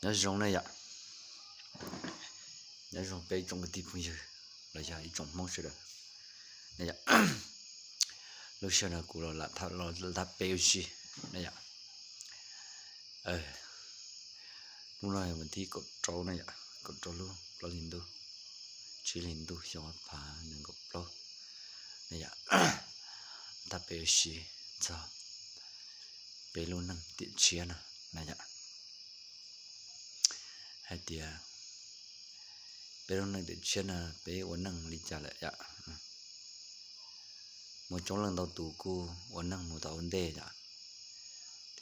Nyob zoo na yom, nyob zoo peb ib tsoom kwv tij phooj ywg los yog ib tsoom Hmoob sawv daws na yom. Lub sij hawm no kuv los lam tham peb ua si na yom. Hnub no yog vas thib kaum rau na yom, kaum rau lub plaub hlis ntuj, tsib hlis ntuj xyoo ob phav nees nkaum plaub na yom. Tham peb ua si txog peb lub neej tiam tshiab no na yom. Hais tias peb lub neej tiam tshiab no peb ua neej li cas lawm yom. Muaj coob leej ntau tus kuj ua neej mus tau ua ntej yom, tiam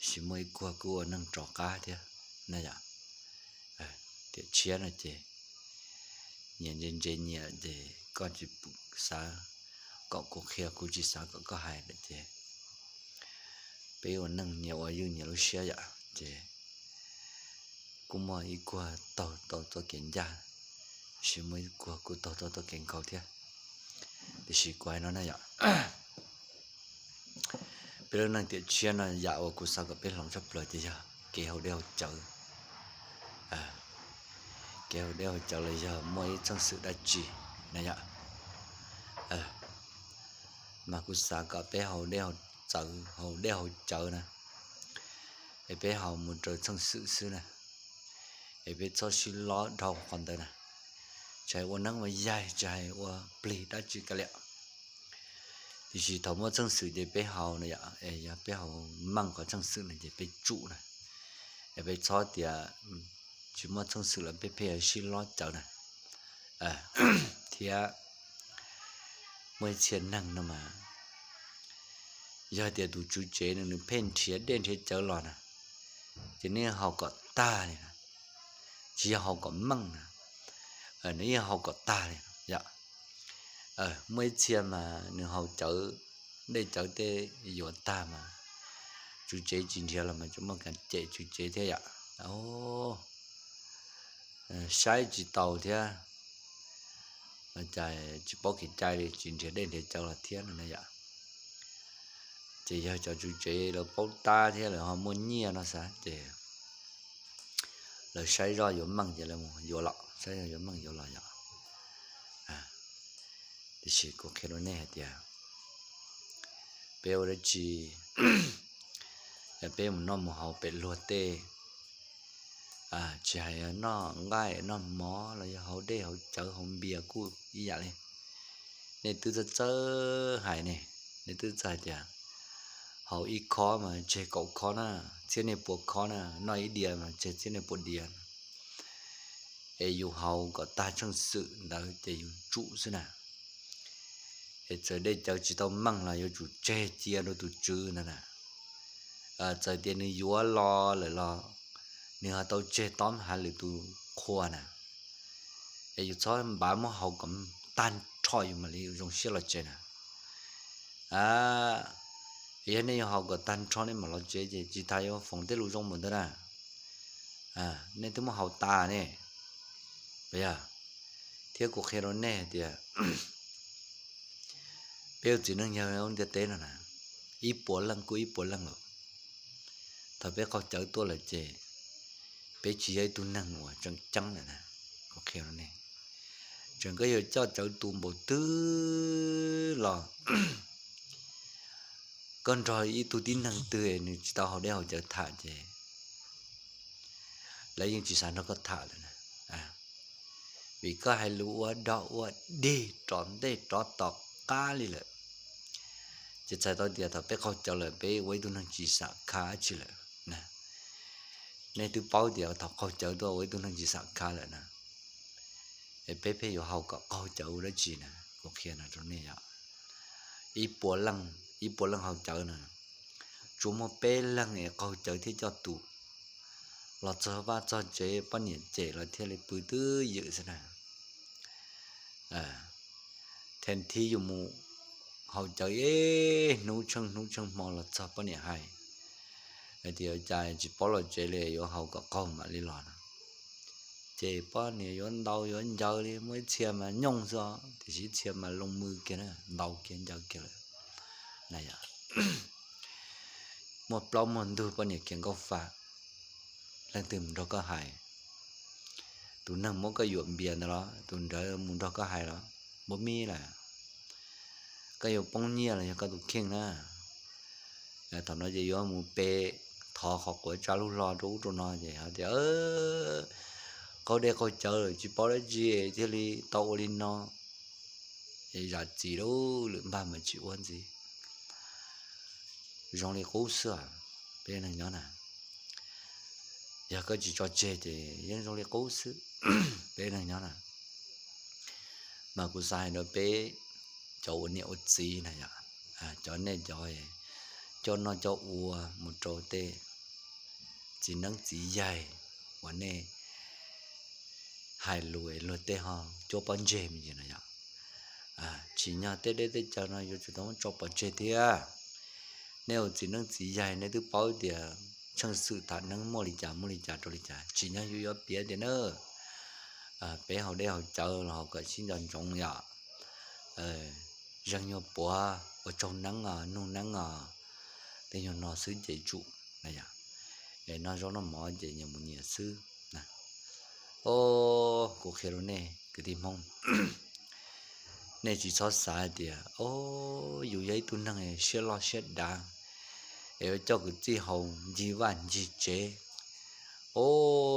sis muaj ib kuag kuj ua neej rov qab thiab na yom. Tiam tshiab no ces nyias ntse ntse nyias ces koj tsis xav kom kuv qhia, kuv tsis xav kom koj hais lawm ces peb ua neej nyias ua ywj nyias lub siab yom. Ces kuj muaj ib kuag taug tau txoj kev ncaj, tiam sis muaj ib kuag kuj taug tau txoj kev nkhaus thiab. Tiam sis kuv hais no na yom, peb lub neej tiam tshiab no yam uas kuv xav kom peb hloov tshaj plaws ces yog kev haus dej haus cawv. Kev haus dej haus cawv los yog muaj ib txheej xwm dab tsi na yom, mas kuv xav kom peb haus dej haus cawv, haus dej haus cawv na, es peb haus mus raws txheej xwm xwb na, es peb txhob sib lob dhau qhov ntawd na. Tsis hais ua neeb ua yaig, tsis hais ua plig dab tsi kav liam, tiam sis thaum muaj txheej xwm ces peb haus na yom, es yog peb haus meej qhov txheej xwm no ces peb tsum na, es peb txhob tias tsis muaj txheej xwm los peb pheej sib lob cawv na. Thiab muaj ib txhia neeg no mas yog tias tus tswv tsev no nws pheej nrhiav dej nrhiav cawv los na, ces nws haus kom tag li na, tsis yog haus kom meej na, nws yeej haus kom tag li yom. Muaj ib txhia mas nws haus cawv, dej cawv tej yuav tag mas tswv tsev tsis nrhiav los mas tseem muaj kas cem tswv tsev thiab yom. Saib tsis taus thiab, cas tsis paub kev cai li, tsis nrhiav dej nrhiav cawv los thiab no na yom. Ces yog cov tswv tsev lawv paub tab thiab lawv ho muaj nyiaj no xav ces lawv saib zoj yuav meej ces lawv mus yuav los, saib zoj yuav meej yuav los yom. Tiam sis kuv qhia rau nej hais tias peb ua dab tsi, yog peb mus noj mus haus pem luag tej, tsis hais noj nqaij noj mov los yog haus dej haus cawv haus npias kuj ib yam li. Nej twb txawj txawj hais ne, nej twb txawj hais tias haus ib khob mas tseg kaum khob na, txhiab niaj pua khob na, noj ib diav mas tseg txhiab niaj pua diav. Es yus haus kom tag tsheej xwm ntawd ces yus tsum xwb na. Es txawm dej cawv tsis tau meej los yuav tsum tseg cia rau tus tswv ntawd na. Txawm tias nws yuav los lawm los nws ho tau tseg tob hav lwm tus qhua na. Es yus txhob npav muab haus kom tag nrho yus mam li zoo siab los tsev na. Yog nej yuav haus kom tag nrho nej mam los tsev ces tsis tas yuav foom tej lus zoo mus ntawd na. Nej twb muab haus tas ne. Yog, thiab kuv qhia rau nej hais tias peb ua txiv neej yawg ntiaj teb no na, ib puas leej kuj ib puas leej lawm. Thaum peb qaug cawv tuaj lawm ces peb tsis yog ib tug neeg uas tseem ceeb lawm na. Kuv qhia rau nej, tseem koj yuav coj cawv tu npaum twg los koj nrog ib tug tib neeg twg nws tsis tau haus dej haus cawv tham ces lawv yeej tsis xav nrog koj tham lawm na. Vim koj hais lus ua dog ua dig rov ntej rov tom qab li lawm. Ces txhais tau tias thaum peb qaug cawv lawm peb ua ib tug neeg tsis xam khab dab tsi lawm na. Nej twb paub tias thaum qaug cawv tuaj ua ib tug neeg tsis xam khab lawm na, es peb pheej yuav haus kom qaug cawv ua dab tsi na? Kuv qhia no rau nej yom, ib puas leej, ib puas leej haus cawv na, tsuas muaj peb leeg es qaug cawv thiab coj tus los txog vaj txog tsev poj niam cem los thiaj li pw twj ywm xwb na. Then thib yus mus haus cawv ib hnub tsheej hnub tsheej hmo los txog poj niam hais hais tias cas tsis paub los tsev li, yuav haus kom qaug mam li los no. Ces poj niam yuav ntaus yuav ncaws li, muaj ib txhia mas nyooj xwb os, tiam sis ib txhia mas loo mws kiag na, ntaus kiag ncaws kiag lawm na yom. Muaj plaub muaj ntug poj niam khiav nkauj fa, leej twg mus nrog koj hais? Tus neeg muab koj yuam npias ntawd los tus ntawd mus nrog koj hais los? Npua mib las, koj yuav poob nyiaj los yog koj tus kheej na. Thaum no ces yuav mus pe thov qhov quav tsa lub hlo rau ub rau no ces hais tias, qaug dej qaug cawv lawm tsis paub dab tsi thiaj li tau ua li no. Zam txim lawm, lwm npag mas tsis ua ntxiv. Zoo li qub xwb, peb neeg nyob na. Yog koj tsis tso tseg ces yeej zoo li qub xwb, peb neeg nyob na. Mas kuv xav hais rau peb cov ua niam ua txiv na yom, cov nej cov coj noj coj ua mus rau tej txiv neeb txiv yaig uas nej hais lus luag tej ho cuab pob ntseg me ntsis no yom. Tsim nyog tej dej tej cawv no yuav tsum tau muab tso pov tseg thiab. Nej ua txiv neeb txiv yaig nej twb paub tias tsheej xwm tham neeb muaj li cas muaj li cas rau li cas, tsim nyog yus yuav piav tias na, peb haus dej haus cawv los haus kom sib nco ntsoov yom. Zeeg nyuag puav ua tsaug neeb os, nug neeb os, tej nyuag no xwb ces tsum na yom. Es noj zaub noj mov ces nyias mus nyias xwb. Os, kuv qhia rau nej kwv tij Hmoob, nej tsis txhob xav hais tias, o, yus yog ib tug neeg siab loj siab dav es yuav coj kwv tij haus ncig vaj ncig tsev. O,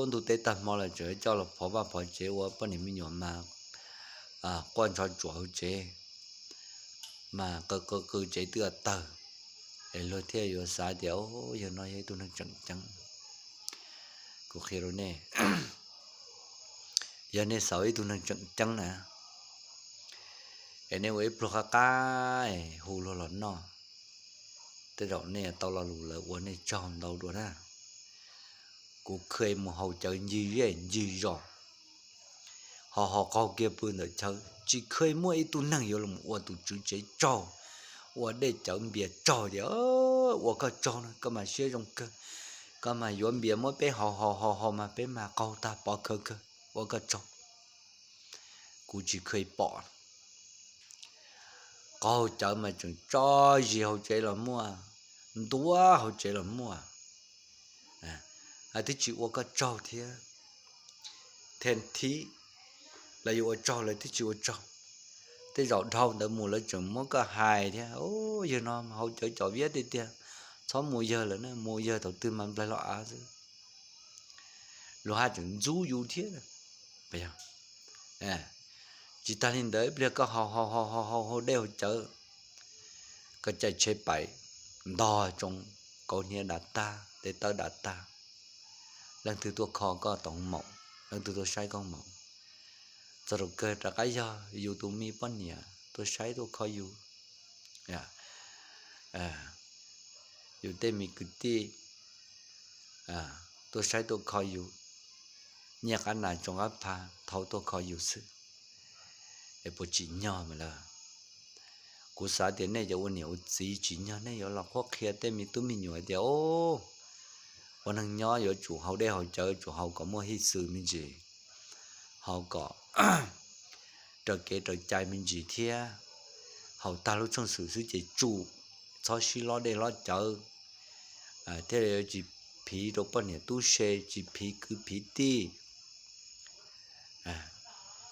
ntuj teb tag hmo lawm tseem yuav coj los phov vaj phov tsev ua poj niam me nyuam mas quaj ntsov tsuam hauv tsev, mas qw qw qw tsev twb tawg, es luag thiaj yuav xav tias, o, yawg no yog ib tug neeg tseem ceeb. Kuv qhia rau nej, yog nej xav ua ib tug neeg tseem ceeb na, es nej ua ib pluag qab qab hu luag los noj, tej zaum nej tau lo lus lawv ua nej tsaug ntau dua na. Kuv kheev mus haus cawv ncig zej ncig zos, ho ho qaug kiag pw ntawm chaw, tsis kheev muaj ib tug neeg yuav los ua tus tswv tsev tsaug, ua dej cawv npias tsaug tias, ua koj tsaug na, koj mas siab zoo kawg, koj mas yuav npias muab peb haus haus haus haus mas peb mas qaug tag pov khawv kawg, ua koj tsaug. Kuv tsis kheev pom. Qaug cawv mas tseem tso zis hauv tsev los muaj, ntuav hauv tsev los muaj. Hais twb tsis ua koj tsaug thiab, then thib lawv yuav ua tsaug lawv twb tsis ua tsaug. Tej zaum dhau ntawd mus lawv tseem muab koj hais thiab, o, yawg no haus cawv cov viab tiag tiag, txhob mus yawg lawm na, mus yawg thaum twg mas nplaig los av xwb. Luag haj tseem ntxub yus thiab. Tsis tag li ntawd ib pliag koj haus haus haus haus haus dej haus cawv, koj caij tsheb pais ntog tsoo, kauv hniav dav tag, tej tawb dav tag, leej twg tuaj kho koj tau maum, leej twg tuaj saib koj maum? Txog rau kawg rov qab yog yus tus me poj niam tuaj saib tuaj kho yus, yus tej me kwv tij tuaj saib tuaj kho yus, nyiaj qab nas tsoo qab pha thauv tuaj kho yus xwb. Es puas tsim nyog mas lawm? Kuv xav tias nej cov ua niam ua txiv tsim nyog nej yuav los qhuab qhia tej me tub me nyuam tias, o, ua neeg nyob yuav tsum haus dej haus cawv, tsum haus kom muaj hij xwm me ntsis, haus kom raws kev raws cai me ntsis thiab. Haus tag lub tshooj xwm xwb ces tsum, txhob sib lob dej lob cawv, thiaj li yuav tsis phiv rau poj niam tub se, tsis phiv kwv phiv tij.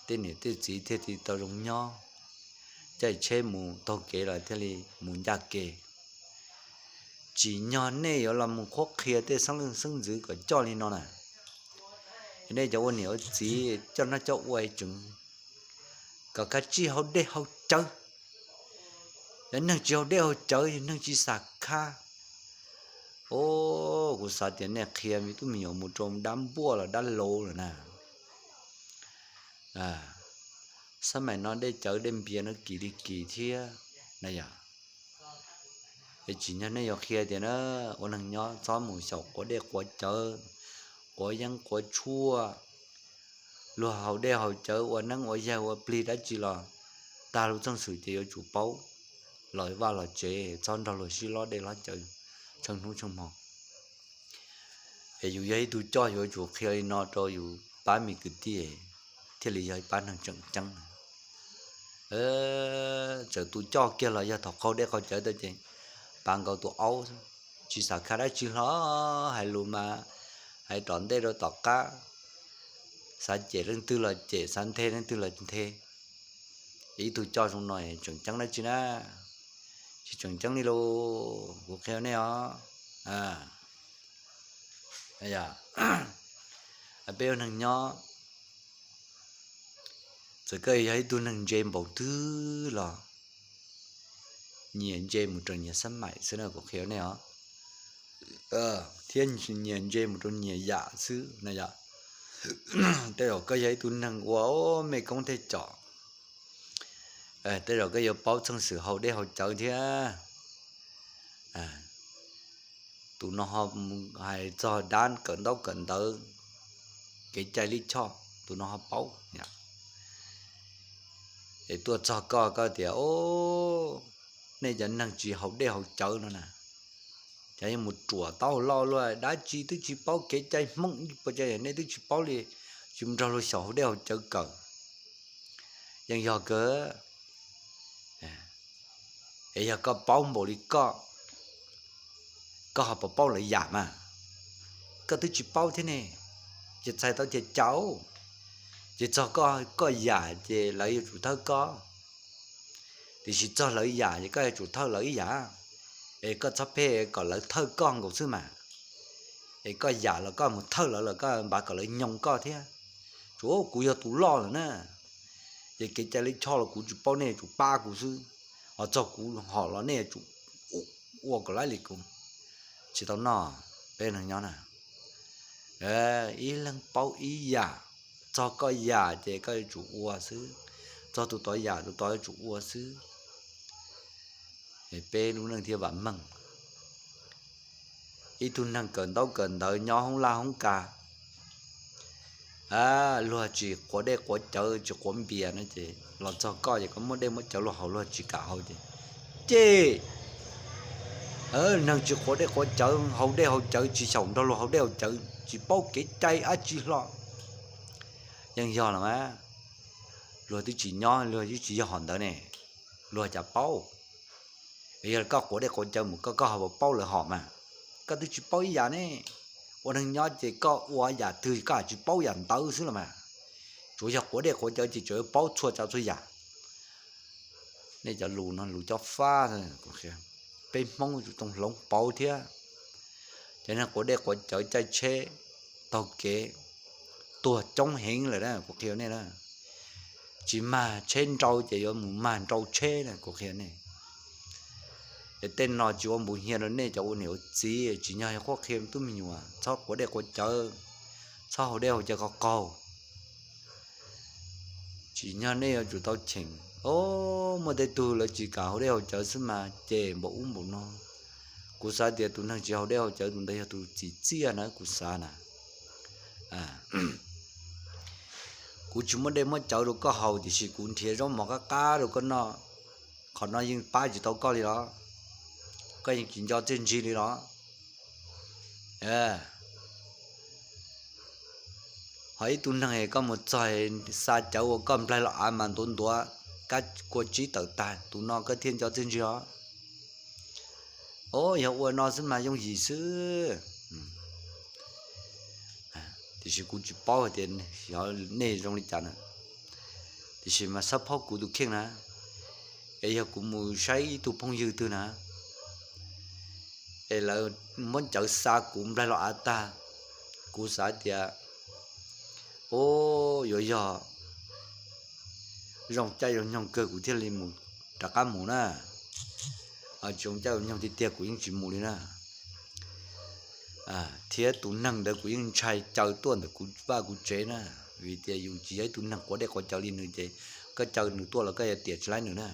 Tej niam tej txiv thiaj li tau zoo nyob, caij tsheb mus taug kev los thiaj li mus ncaj kev. Tsim nyog nej yuav los mus qhuab qhia tej xeeb leej xeeb ntxwv kom coj li no na. Nej cov ua niam ua txiv coj noj coj ua tseem kom kaj tsij haus dej haus cawv. Yog neeg tsis haus dej haus cawv, neeg tsis xam khab. O, kuv xav tias nej qhia me tub me nyuam mus rau dab npuaj los dab laus lawm na. Xab maim no dej cawv dej npias no kim li kim thiab na yom. Es tsim nyog nej yuav qhia tias na, ua neeg nyob txhob mus xyaum quav dej quav cawv, quav yeeb quav tshuaj. Luag haus dej haus cawv ua neeb ua yaig ua plig dab tsi los tag lub txheej xwm ces yuav tsum paub los vaj los tsev, txhob nrog luag sib lob dej lob cawv tsheej hnub tsheej hmo. Es yus yog ib tug coj yuav tsum qhia li no rau yus pab me kwv tij thiaj li yog ib pab neeg tseem ceeb. Txawm tus coj kiag los yog thaum qaug dej qaug cawv tau ces pav nkaus tus aub, tsis xam khab dab tsi hlo, hais lus mas hais tom ntej rau tom qab, xav cem leej twg los cem, xav nthe leej twg los nthe. Ib tug coj zoo no tseem ceeb dab tsi na? Tsis tseem ceeb li lauj, kuv qhia nej os. Peb ua neeg nyob, txawm koj yog ib tug neeg ntse npaum twg los nyias ntse mus rau nyias xab maim xwb na, kuv qhia nej os. Thiab nyias ntse mus rau nyias yam xwb na yom. Tej zaum koj yog ib tug neeg ua mej koob tej com, tej zaum koj yuav paub txheej xwm haus dej haus cawv thiab. Tus no ho hais txog dab kawm ntaub kawm ntawv, kev cai lij choj, tus no ho paub. Es tuaj txog koj, koj tias, o, nej cov neeg tsis haus dej haus cawv no na, cov yuav mus ruam taub hau loj luaj, dab tsi twb tsis paub kev cai Hmoob, ua cas nej twb tsis paub li, tsis nrog luag xyaum haus dej haus cawv kawm. Yeej yog kawg. Es yog koj paub npaum li koj, koj ho puas paub lawv yam mas? Koj twb tsis paub thiab ne, ces txhais tau tias cas, ces txog koj yam ces lawv yuav tsum thawj koj, tiam sis txog lawv yam ces koj yuav tsum thawj lawv ib yam. Es koj txhob pheej kom lawv thawj koj nkaus xwb mas. Es koj yam los koj mus thawj lawv los koj npav kom lawv nyoo koj thiab. Tsuav kuv yog tus loj lawm na, ces kev cai lij choj los kuv tsis paub, nej yuav tsum pab kuv xwb, ho txog kuv hom los nej yuav tsum ua kom laib li kuv. Tsis tau noj, peb neeg nyob na, ib leeg paub ib yam, txog koj yam ces koj yuav tsum ua xwb, txog tus tod yam tus tod yuav tsum ua xwb. Peb lub neej thiaj vam meej. Ib tug neeg kawm ntaub kawm ntawv nyob hoob laj hoob kas, luag tsis quav dej quav cawv tsis quav npias no ces los txog koj ces koj muab dej muab cawv luag haus luag tsis kam haus ces, ces neeg tsis quav dej quav cawv, haus dej haus cawv tsis xyaum nrog luag haus dej haus cawv, tsis paub kev cai dab tsi hlo. Yeej yog los mas, luag twb tsis nyob, luag twb tsis yog hom ntawd ne, luag cas paub. Yog koj quav dej quav cawv mus koj, koj ho puas paub lawv hom mas? Koj twb tsis paub ib yam ne. Ua neeg nyob ces koj ua yam twg koj tsis paub yam ntawd xwb los mas. Tsuas yog quav dej quav cawv ces tsuas yuav paub txhua tsav txhua yam. Nej cov lus no lus cob fab, peb Hmoob tsum tau hloov pauv thiab. Cov neeg quav dej quav cawv caij tsheb taug kev tuag coob heev lawm na, kuv qhia nej na. Tsis mag tsheb nrau ces yuav mus mag nrau tsheb na, kuv qhia nej. Es tej no tsis ua npuv hias rau nej cov ua niam ua txiv, tsim nyog yog qhuab qhia tub me nyuam txhob quav dej quav cawv, txhob haus dej haus cawv qaug qaug. Tsim nyog nej yuav tsum tau cheem. O, muaj tej tug lawv tsis kam haus dej haus cawv xwb mas ces npaum ub npaum no. Kuv xav tias tus neeg tsis haus dej haus cawv tus ntawd yog tus txim txiaj na, kuv xav na. Kuv tsis muab dej muab cawv rau koj haus tiam sis kuv nrhiav zaub mov qab qab rau koj noj, qhov no yeej pab tsis tau koj li los? Koj yeej tsis nco txiaj ntsig li los? Ho ib tug neeg koj mus txog xa cawv ua koj nplaig los av mas ntuav ntuav kab kua tsib tawm tag, tus no koj thiaj nco txiaj ntsig os. O, yog ua no xwb mas yooj yim xwb. Tiam sis kuv tsis paub hais tias xyov nej zoo li cas na, tiam sis mas xab phob kuv tus kheej na, es yog kuv mus saib ib tug phooj ywg twg na, es lawv muab cawv xa kuv nplaig los av tag, kuv xav tias, o, yuav yog zoo caij zoo nyoog kawg kuv thiaj li mus rov qab mus na. Tsis zoo caij zoo nyoog tiag tiag kuv yeej tsis mus li na. Thiab tus neeg ntawd kuv yeej ntshai caw tuaj ntawm kuv vaj kuv tsev na, vim tias yus tsis yog ib tug neeg quav dej quav cawv li nws ces koj caw nws tuaj los koj yuav tiam tsis laib nws na.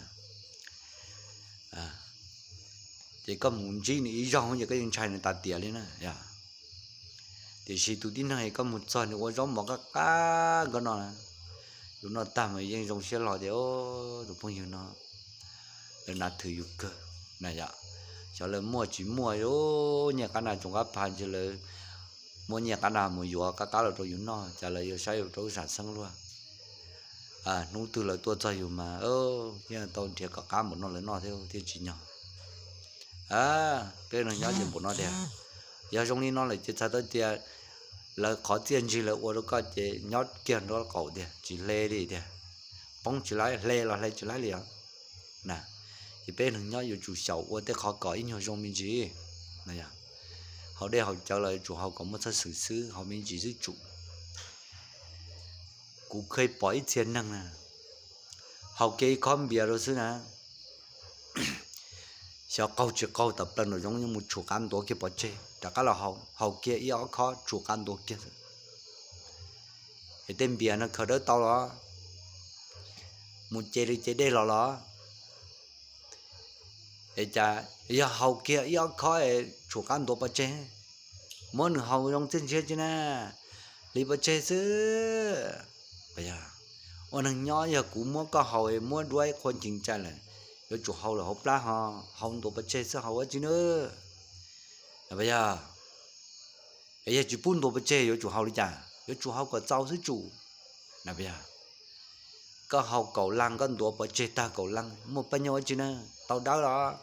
Ces koj mus ntsib nws ib zaug ces koj yeej ntshai nws tas tiam li na. Tiam sis tus tib neeg koj mus txog nws ua zaub mov qab qab koj noj na, yus noj tag mas yeej zoo siab hlo tias, o, tus phooj ywg no lawv nav thwm yus kawg na yom. Xyov lawv muaj tsis muaj, nyiaj qab nas tsoom qab pha ntshe lawv muab nyiaj qab nas mus yuav qab qab los rau yus noj, cas lawv yuav saib yus rau ub sam xeeb luaj. Hnub twg lawv tuaj txog yus mas yeej tau nrhiav kom qab npaum no lawv noj thiab thiaj tsim nyog. Peb neeg nyob ces npaum no tiag. Yog zoo li no lawm ces txhais tau tias lawv qhov txiaj ntsig lawv ua rau koj ces nyob kiag nraub qaum tiag, tsis hle li tiag, poob tsis laib, hle los hle tsis laib li os. Na, ces peb neeg nyob yuav tsum xyaum ua tej qhov kom ib nyuag zoo me ntsis. Haus dej haus cawv los yuav tsum haus kom muaj txoj xwm xwb, haus me ntsis xwb tsum. Kuv kheev pom ib txhia neeg na, haus kiag ib khob npias rau xwb na, xyov qaug tsis qaug, tawm plaws nraum zoov yuav mus tshum qab ntuav kiag pov tseg, rov qab los haus, haus kiag ib ob khob tshum qab ntuav kiag xwb. Es tej npias no khaws dawb tau los, mus ce li ce dej los los, es cas yog haus kiag ib ob khob es tshum qab ntuav pov tseg, muab nws haus zoo txiaj ntsig tsi na, hliv pov tseg xwb. Yog ua neeg nyob, yog kuv muab koj haus es muab duab ib qhua ncees tsai lawm, yuav tsum haus lawm hauv plab ho haus ntuav pov tseg xwb, haus ua tsi na? Yog, es yog tsis pub ntuav pov tseg yuav tsum haus li cas? Yuav tsum haus kom txaus xwb tsum. Yog, koj haus kaum las koj ntuav pov tseg tag kaum las muaj paj nyoj ua tsi na? Tau dawb los?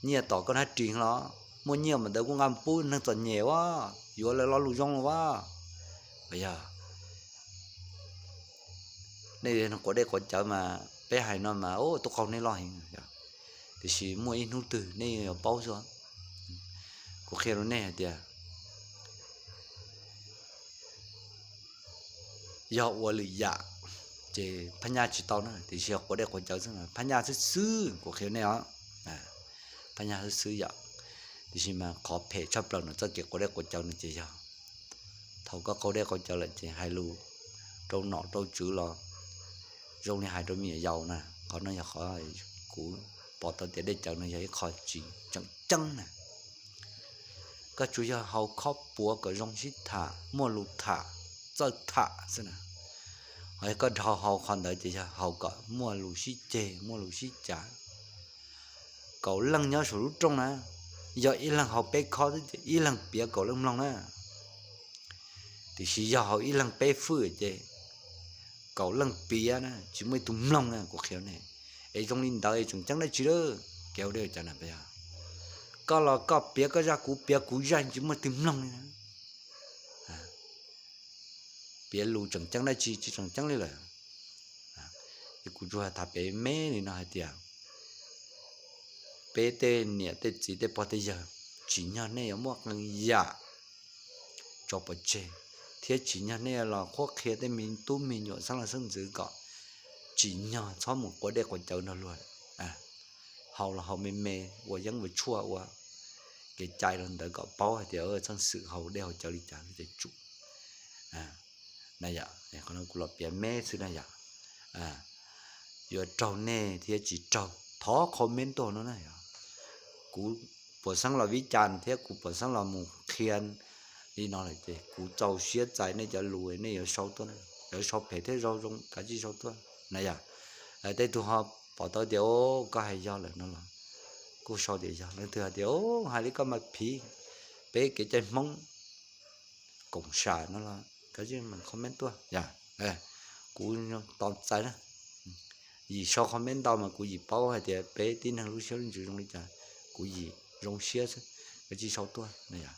Nyiaj tom koj hnab ris los? Muaj nyiaj mas ntawd kuj nqa pub neeg txom nyem as, yuav lawv lo lus zoo los as. Yog, nej quav dej quav cawv mas peb hais no mas ua tub qaug nej loj heev, tiam sis muaj ib hnub twg nej yuav paub xwb. Kuv qhia rau nej hais tias yog ua lwm yam ces phab nyaj tsis tau na, tiam sis yog quav dej quav cawv xwb, phab nyaj xwb xwb, kuv qhia nej os, phab nyaj xwb xwb yom. Tiam sis mas qhov phem tshaj plaws nws txoj kev quav dej quav cawv no ces yog thaum koj qaug dej qaug cawv lawm ces hais lus rau nom rau tswv los zoo li hais rau me nyuam yaus na. Qhov no yog qhov kuv pom tau tias dej cawv no yog ib qho tsis tseem ceeb na. Koj tsuas yog haus khob puav kom zoo sib tham, muaj lus tham, txawj tham xwb na. Ho yog koj dhau haus qhov ntawd ces yog haus kom muaj lus sib ceg, muaj lus sib cav, kaum leej nyob saum lub rooj na, yog ib leeg haus peb khob xwb ces ib leeg piav kaum leej mloog na. Tiam sis yog haus ib leeg peb fwj ces kaum leej piav na tsis muaj ib tug mloog na, kuv qhia nej. Es zoo li ntawd es tseem ceeb dab tsi lawm? Kev ua dej ua cawv na, yog koj los koj piav koj zaj kuv piav kuv zaj tsis muaj leej twg mloog li na. Piav lus tseem ceeb dab tsi? Tsis tseem ceeb li lawm. Es kuv tsuas tham pem me li no hais tias peb tej niam tej txiv tej pog tej yawg, tsim nyog nej yuav muaj qee yam tso pov tseg, thiab tsim nyog nej los qhuab qhia tej me tub me nyuam xeeb leej xeeb ntxwv kom tsim nyog txhob mus quav dej quav cawv nrog luag. Haus los haus me me, ua yeeb ua tshuaj ua kev cai rau ntawd kom paub hais tias txheej xwm haus dej haus cawv li cas ces tsum na yom. Qhov no kuv los piav me xwb na yom. Yuav raug nej thiab tsis raug thov comment tuaj no na yom. Kuv puas xeeb los vib cas thiab kuv puas xeeb los mus qhia li no lawm ces kuv txaus siab txais nej cov lus, nej yuav sau tuaj, yuav sau phem thiab sau zoo kav tsij sau tuaj na yom. Tej tug ho pom tau tias koj hais yog lawm no los kuj sau tias yog, leej twg hais tias hais li koj mas phiv peb kev cai Hmoob koom sam no los kav tsij comment tuaj yom. Kuv tos txais na, yim sau comment ntau mas kuv yim paub hais tias peb tib neeg lub siab lub ntsws zoo li cas, kuv yim zoo siab xwb, kav tsij sau tuaj na yom.